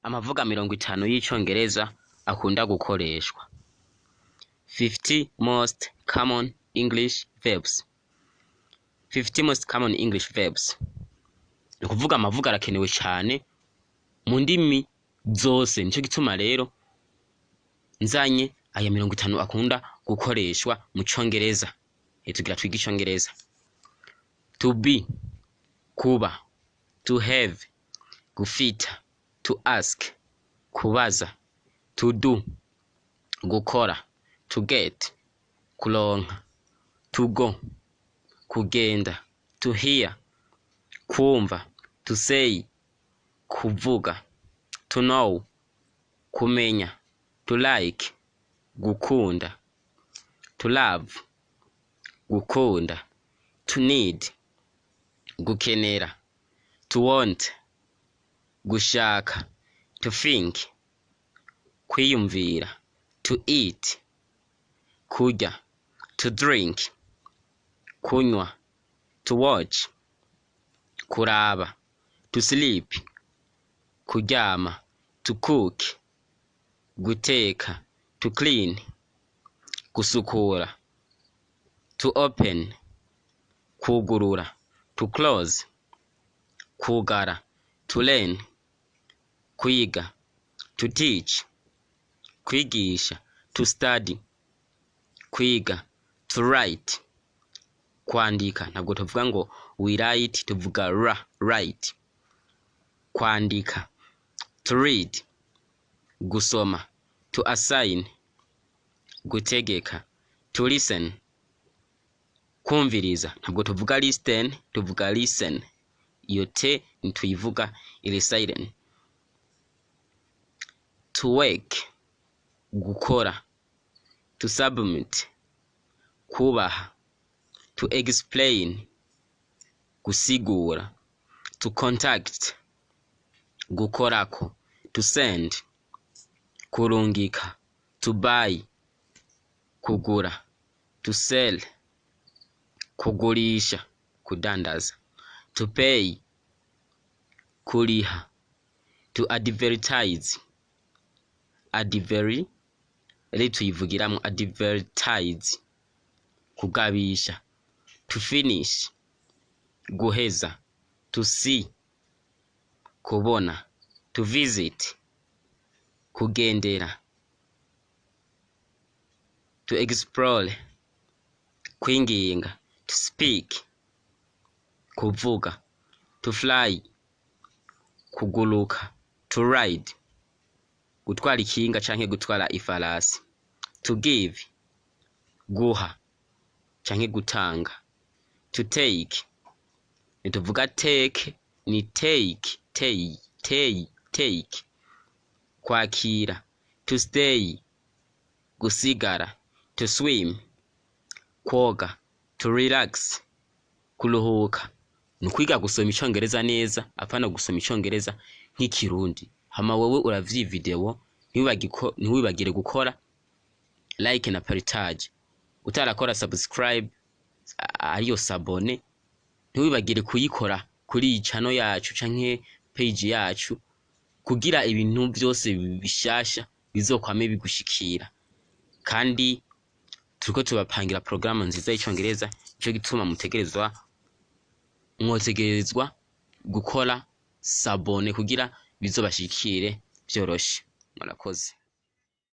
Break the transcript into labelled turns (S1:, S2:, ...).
S1: Amavuga 50 y'icongereza akunda gukoreshwa. 50 most common English verbs. 50 most common English verbs. Ni ukuvuga amavuga arakenewe cyane mu ndimi zose. Nico gituma rero nzanye aya 50 akunda gukoreshwa mu congereza. Tugira twige icongereza. To be, kuba. To have, gufita. To ask, kubaza. To do, gukora. To get, kuronka. To go, kugenda. To hear, kumva. To say, kuvuga. To know, kumenya. To like, gukunda. To love, gukunda. To need, gukenera. To want, gushaka. To think, kwiyumvira. To eat, kurya. To drink, kunywa. To watch, kuraba. To sleep, kuryama. To cook, guteka. To clean, gusukura. To open, kugurura. To close, kugara. To learn, kwiga. To teach, kwigisha. To study, kwiga. To write, kwandika. Ntabwo tuvuga ngo we write, tuvuga ra, write, kwandika. To read, gusoma. To assign, gutegeka. To listen, kumviriza. Ntabwo tuvuga listen, tuvuga listen. Iyo t ntituyivuga, iri silent. To work, gukora. To submit, kubaha. To explain, gusigura. To contact, gukorako. To send, kurungika. To buy, kugura. To sell, kugurisha, kudandaza. To pay, kuriha. To advertise, adveri rero tuyivugiramwo, advertise, kugabisha. To finish, guheza. To see, kubona. To visit, kugendera. To explore, kwinginga. To speak, kuvuga. To fly, kuguruka. To ride, gutwara ikinga canke gutwara ifarasi. To give, guha canke gutanga. To take, ntituvuga take, ni take, take, take, take, kwakira. To stay, gusigara. To swim, kwoga. To relax, kuruhuka. Ni ukwiga gusoma icongereza neza, apana gusoma icongereza nk'ikirundi. Hama wewe uravye iyi video, ntiwibagire gukora like na partage. Utarakora subscribe, ariyo s'abonner, ntiwibagire kuyikora kuri iyi channel yacu canke page yacu, kugira ibintu vyose bishasha bizokwame bigushikira. Kandi turiko tubapangira porogaramu nziza y'icongereza. Nico gituma mutegerezwa, mwotegerezwa gukora s'abonner kugira bizobashikire vyoroshe. Murakoze.